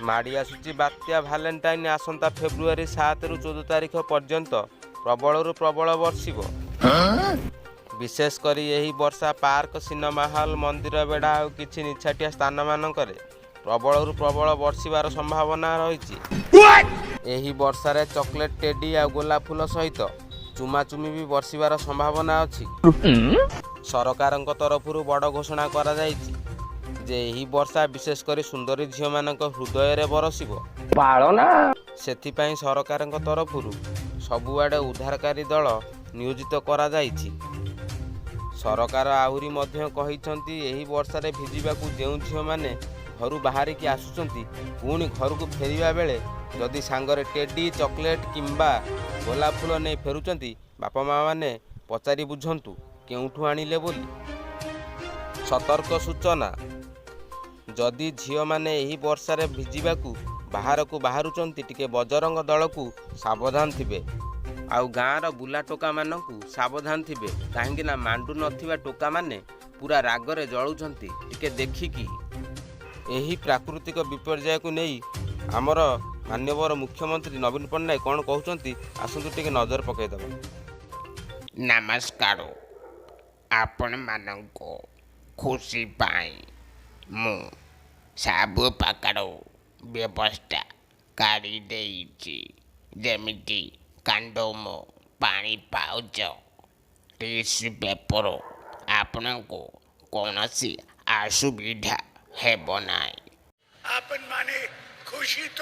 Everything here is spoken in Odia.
ମାଡ଼ି ଆସୁଛି ବାତ୍ୟା ଭାଲେଣ୍ଟାଇନ୍। ଆସନ୍ତା ଫେବୃଆରୀ 7ରୁ 14 ତାରିଖ ପର୍ଯ୍ୟନ୍ତ ପ୍ରବଳରୁ ପ୍ରବଳ ବର୍ଷିବ। ବିଶେଷ କରି ଏହି ବର୍ଷା ପାର୍କ, ସିନେମା ହଲ୍, ମନ୍ଦିର ବେଢ଼ା ଆଉ କିଛି ନିଛାଟିଆ ସ୍ଥାନମାନଙ୍କରେ ପ୍ରବଳରୁ ପ୍ରବଳ ବର୍ଷିବାର ସମ୍ଭାବନା ରହିଛି। ଏହି ବର୍ଷାରେ ଚକୋଲେଟ୍, ଟେଡି ଆଉ ଗୋଲାପ ଫୁଲ ସହିତ ଚୁମାଚୁମି ବି ବର୍ଷିବାର ସମ୍ଭାବନା ଅଛି। ସରକାରଙ୍କ ତରଫରୁ ବଡ଼ ଘୋଷଣା କରାଯାଇଛି ଯେ ଏହି ବର୍ଷା ବିଶେଷ କରି ସୁନ୍ଦରୀ ଝିଅମାନଙ୍କ ହୃଦୟରେ ବରସିବ। ସେଥିପାଇଁ ସରକାରଙ୍କ ତରଫରୁ ସବୁଆଡ଼େ ଉଦ୍ଧାରକାରୀ ଦଳ ନିୟୋଜିତ କରାଯାଇଛି। ସରକାର ଆହୁରି ମଧ୍ୟ କହିଛନ୍ତି, ଏହି ବର୍ଷାରେ ଭିଜିବାକୁ ଯେଉଁ ଝିଅମାନେ ଘରୁ ବାହାରିକି ଆସୁଛନ୍ତି, ପୁଣି ଘରକୁ ଫେରିବା ବେଳେ ଯଦି ସାଙ୍ଗରେ ଟେଡି, ଚକୋଲେଟ୍ କିମ୍ବା ଗୋଲାପ ଫୁଲ ନେଇ ଫେରୁଛନ୍ତି, ବାପା ମାଆମାନେ ପଚାରି ବୁଝନ୍ତୁ କେଉଁଠୁ ଆଣିଲେ ବୋଲି। ସତର୍କ ସୂଚନା: ଯଦି ଝିଅମାନେ ଏହି ବର୍ଷାରେ ଭିଜିବାକୁ ବାହାରକୁ ବାହାରୁଛନ୍ତି, ଟିକେ ବଜରଙ୍ଗ ଦଳକୁ ସାବଧାନ ଥିବେ ଆଉ ଗାଁର ବୁଲା ଟୋକାମାନଙ୍କୁ ସାବଧାନ ଥିବେ, କାହିଁକି ନା ମାଣ୍ଡୁ ନଥିବା ଟୋକାମାନେ ପୁରା ରାଗରେ ଜଳୁଛନ୍ତି ଟିକେ ଦେଖିକି। ଏହି ପ୍ରାକୃତିକ ବିପର୍ଯ୍ୟୟକୁ ନେଇ ଆମର ମାନ୍ୟବର ମୁଖ୍ୟମନ୍ତ୍ରୀ ନବୀନ ପଟ୍ଟନାୟକ କ'ଣ କହୁଛନ୍ତି, ଆସନ୍ତୁ ଟିକେ ନଜର ପକାଇଦେବା। ନମସ୍କାର। ଆପଣମାନଙ୍କ ଖୁସି ପାଇଁ ମୁଁ ସବୁ ପ୍ରକାର ବ୍ୟବସ୍ଥା କରିଦେଇଛି, ଯେମିତି କଣ୍ଡୋମ, ପାଣି ପାଉଚ, ଟିସୁ ପେପର। ଆପଣଙ୍କୁ କୌଣସି ଅସୁବିଧା ହେବ ନାହିଁ। ଆପଣମାନେ ଖୁସି ତ?